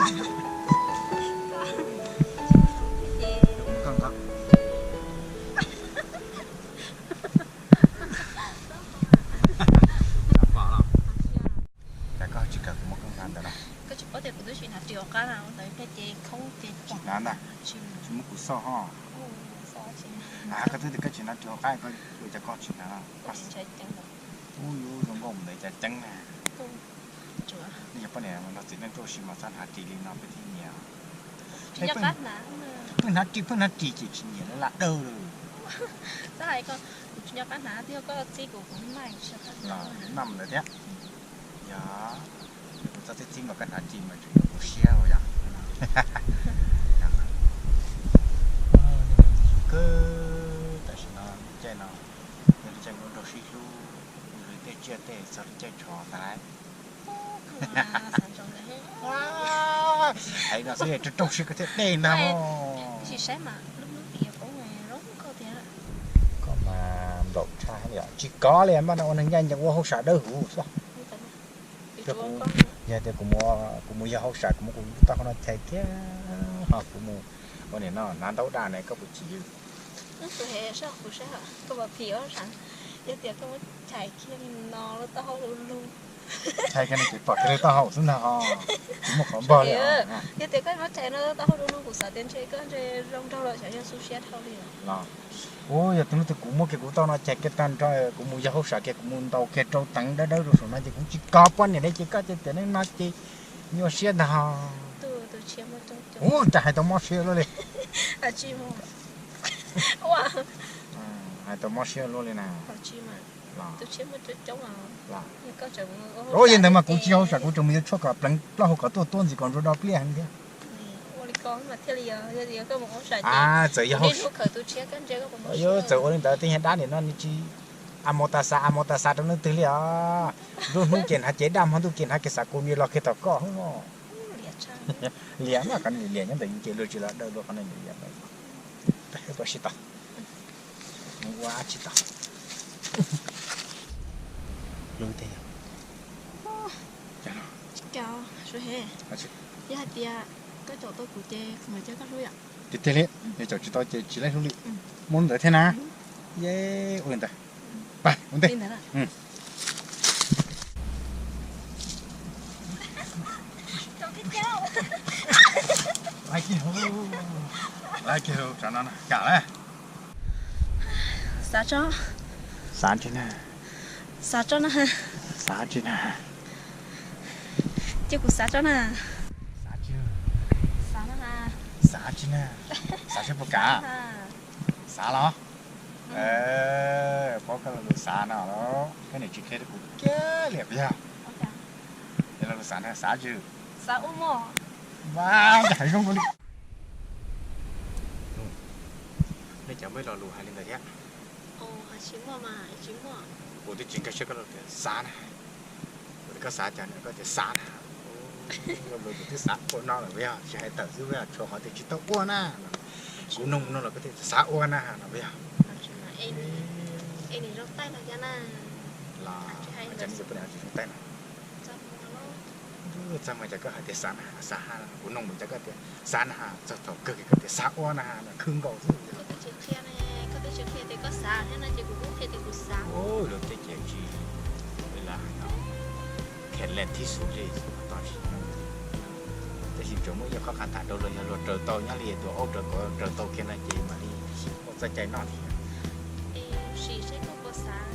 Cas koj tsis kawm kuv muab koj nqa ntawd no? Koj tsis paub tias kuv twb tsis hnav ris hauv qab na, ntawd ib pliag ces khoob ces tsis hnav ntag. Tsis muab kuv xauj ho. Koj twb tias koj tsis hnav ris hauv qab, koj ua cas koj tsis hnav? Ub, yus zoo nkauj mus ntawd cas ceeb na. Nej cov poj niam nrog txiv neej tuaj ua si mas txhob hnav ris li no peb thiaj nyiam. Pheej hnav ris, pheej hnav ris ces tsis nyiam li lam dawb li. Los noj mus ntawd thiab. Yog, kuv txhob txib txib mas koj hnav ris mas tseem yuav kuv siab ua yog. Kawg tam sim no lub caij no yog lub caij muaj nrog sib hlub, lub caij tsiaj tej txog lub caij tsho ntag. Hais no xwb rau rau siab koj thiaj dej ntag. Koj mas nplaum tshaj li, tsis kov li, mas no ua neeg ncaj ncees ua hauj sam dawb huv xwb. Yog tias kuv mus yog hauj sam, kuv muab kuv taub hau no chais kiag ho kuv mus ua nim no hnav ntaub daj ne, koj puas chim? Yog tias koj muab chais kiag li no lub taub hau lug lug, chais kiag no ces pom kiag lub taub hau xwb ntag ho, tsis muaj qhov npog li. Yog tias koj muab chais no lub taub hau lug lug kuv xav tias ntshe koj ntshe zoo nraug los xyov yog xub siab dhau li los. Ub, yog tus hnub twg kuv muab kiag kuv taub no chais kiag tag nrho, kuv mus yog hauj sam kiag, kuv mus ntaus kiag rau teev dawb dawb rau saum no ces kuv tsis kov poj niam li ces koj ces tias neej no ces nyuaj siab ntag ho. Ub, cas hais tau mob siab luaj li. Hais tau mob siab luaj li na. Ub, yog ntawd mas kuv tsis hauj sam, kuv tseem mus yuav tshuaj kom pleev plaub hau kom tuaj tuab ntxiv kom ntsuag do pliaj heev thiab. Txawm yog hauj sam, txawm ua li ntawd tej nyuag dab nim no nws tsis a mos tas xav a mos tas xav rau leej twg li os. Nruab hnub ces hnav cev daj, hmo ntuj ces hnav kev xav kuv ni los kiag tom koj. Liam mas qhov niam liam nyob ntawm yus ces luag tsis los daws dua qhov niam liam. Peb sib tau, mus ua dab tsi tau. Hlub tiag. Yog hais tias koj caum tau kuv ces kuv mam coj koj hlub yom. Tiag tiag li, yog caum tsis tau ces tsis laib hlub li. Muaj ntawd thiab na. Ye, ua li ntawd. Pab ua ntej. Laiv kiag, laiv kiag, tsam no kam lawm. Xav tso. Xav tsi na? Xav tso na. Xav tsi na? Cia kuv xav tso na. Xav tsi? Xav tsi na? Xav seb puas kam. Xav los? Paub koj lo lus xav no los koj niam tsis qhia rau kuv kiag li puas yog? Yog lo lus xav na, xav tsi? Xav ua mog. Mas hais zoo kawg li. Nej cov muaj ib lo lus hais li ntawd thiab. Kuv twb tsis nkag siab koj lo tias xav na. Kuv tias koj xav cas na, koj tias xav na. Lo lus kuv twb xav ua no lawm puas yog? Tsis hais tawm xwb puas yog? Tshuav qhov tias tsis tau ua na. Kuv nug nug los koj tias xav ua na no puas yog? Los cas nej cov poj niam tsis zoo taij na? Txaj muag cas koj hais tias xav na, xav ha, kuv nug npaum cas koj tias xav na ha, txog thaum kawg kiag koj tias xav ua na ha, khwv nkaus xwb. Luag tej ces tsis, lam hais no, khev lees thib xus li, to tsis, tab sis tseem muaj ib qho qhov tham rau luag, yog luag raws tau nyob li tus aub raws kav raws tau kiag no ces mam li ua txoj cai noj thiab. Sim seb koj puas xav.